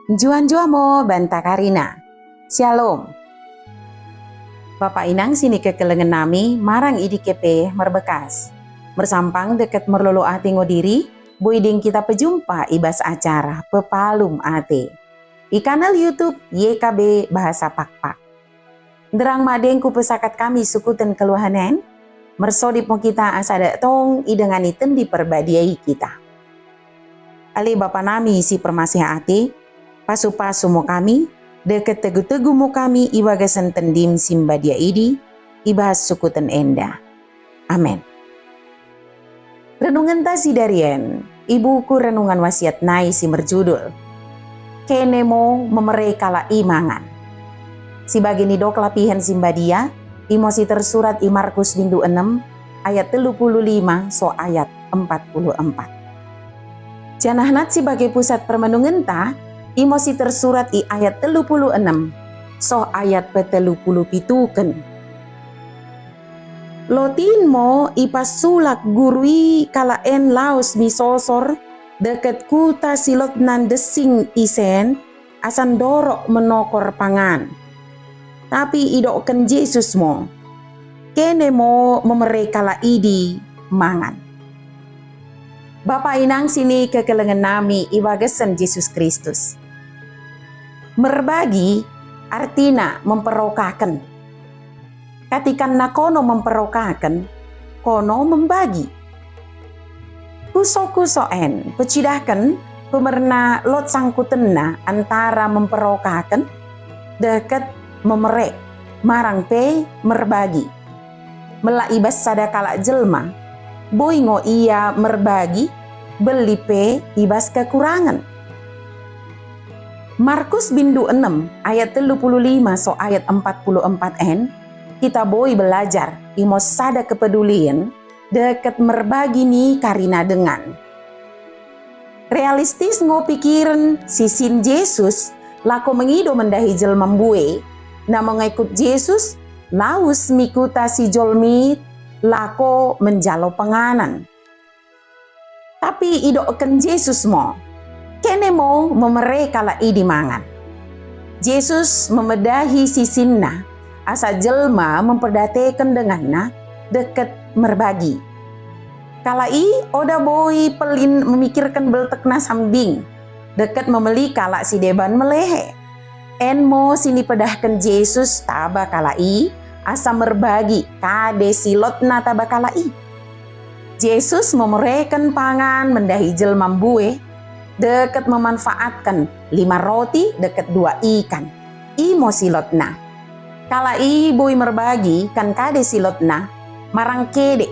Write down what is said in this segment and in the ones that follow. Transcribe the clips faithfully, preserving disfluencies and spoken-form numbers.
Njuah-njuah mo banta karina. Syalom. Bapa inang sinikekelengen nami marang i dike pe merbekas. Mersampang dekket merlolo ate ngo diri, boi deng kita pejumpa i bas acara Pepalum Ate i kanal YouTube Y K B Bahasa Pakpak. Nderrang madeng kupesakat kami sukuten kelluahen en, mersodip mo kita asa dak tong idengani Tendi Perbadia i kita. Ale Bapa nami si permaseh ate, pasu-pasu mo kami, dekket tegu-tegu mo kami i bagasen Tendim si mbadia idi, i bas sukuten enda. Amen. Renungenta sidari en i buku Renungan Wasiat nai si merjudul, Kene mo memere kalak i mangan. Si bage nidok lapihen si mbadia, imo si tersurat i Markus bindu enem ayat tellu puluh lima soh ayat empat puluh empat. Janah nat si bage pusat permenungenta, imo si tersurat i ayat tellu puluh enem soh ayat petellu puluh pituken. Lot in mo ipasulak guru i kalak en laus mi sosor dekket kuta si lotna ndessing isen, asa ndorok menokor pangan. Tapi idokken Jesus mo, kene mo memere kalak idi mangan. Bapa inang sinikekelengen nami i bagasen Jesus Kristus. Merbagi artina memperokaken. Katikanna kono memperokaken, kono membagi. Kuso-kuso en pecidahken kumerna lot sangkutenna antara memperokaken dekket memere, marang pe merbagi. Mella i bas sada kalak jelma, boi ngo ia merbagi, belli pe i bas kekurangen. Markus bindu enem ayat tellu puluh lima soh ayat empat puluh empat en, kita boi belajar imo sada kepedulien dekket merbagi ni karina dengan. Realistis ngo pikiren sisin Jesus lako mengido mendahi jelma mbue, na mengekut Jesus laus mi kuta si jolmit lako menjalo panganen. Tapi idokken Jesus mo, kene mo memere kalak idi mangan. Jesus memedahi sisinna asa jelma memperdateken denganna dekket merbagi. Kalak i oda boi pellin memikirken beltekna sambing dekket memeli kalak sideban melehe. En mo sinipedahken Jesus taba kalak i asa merbagi kade si lotna taba kalak i. Jesus memereken pangan mendahi jelma mbue dekket memanfaatken lima roti dekket dua ikan. Imo si lotna. Kalak i boi merbagi kan kade si lotna marang kedek,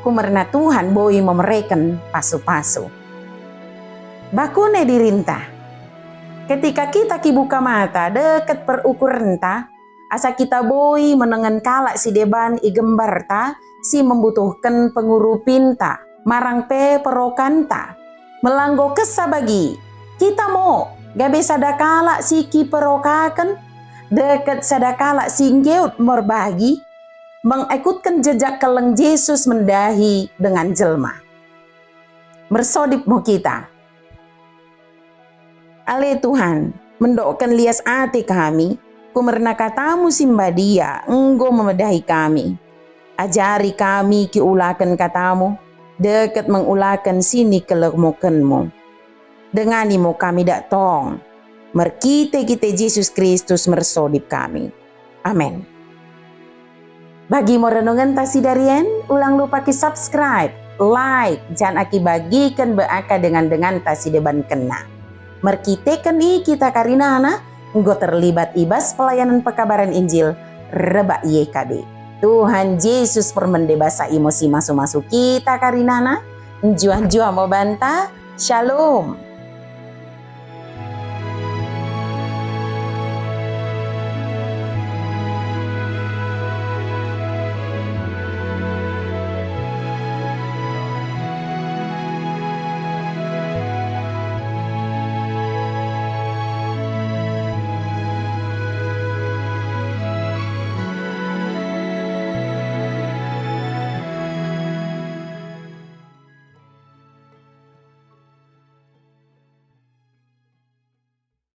kumerna Tuhan boi memereken pasu-pasu. Bakune dirinta. Ketika kita kibuka mata dekket perukurenta, asa kita boi menengen kalak sideban i gembarta si membutuhken pengurupinta, marang pe perokanta. Mella enggo kessa bagi, kita mo gabe sada kalak si kiperokaken, dekket sada kalak si nggeut merbagi, mengekutken jejak kelleng Jesus mendahi dengan jelma. Mersodip mo kita. Ale Tuhan, mendokken lias ate kami, kumerna katamu si mbadia enggo memedahi kami. Ajari kami kiulaken katamu, dekket mengulaken sinikelemokenmu. Dengani mo kami dak tong. Merkite-kite Jesus Kristus mersodip kami. Amen. Bagi mo renungenta sidari en, ulang lupa ki-subscribe, like, janah kibagiken bak dengan-denganta sidebankenna. Merkiteken i kita karinana enggo terlibat i bas pelayanan pekabaren Injil rebbak Y K B. Tuhan Jesus permende basa imo si masu-masu kita karinana, njuah-njuah mo banta. Shalom.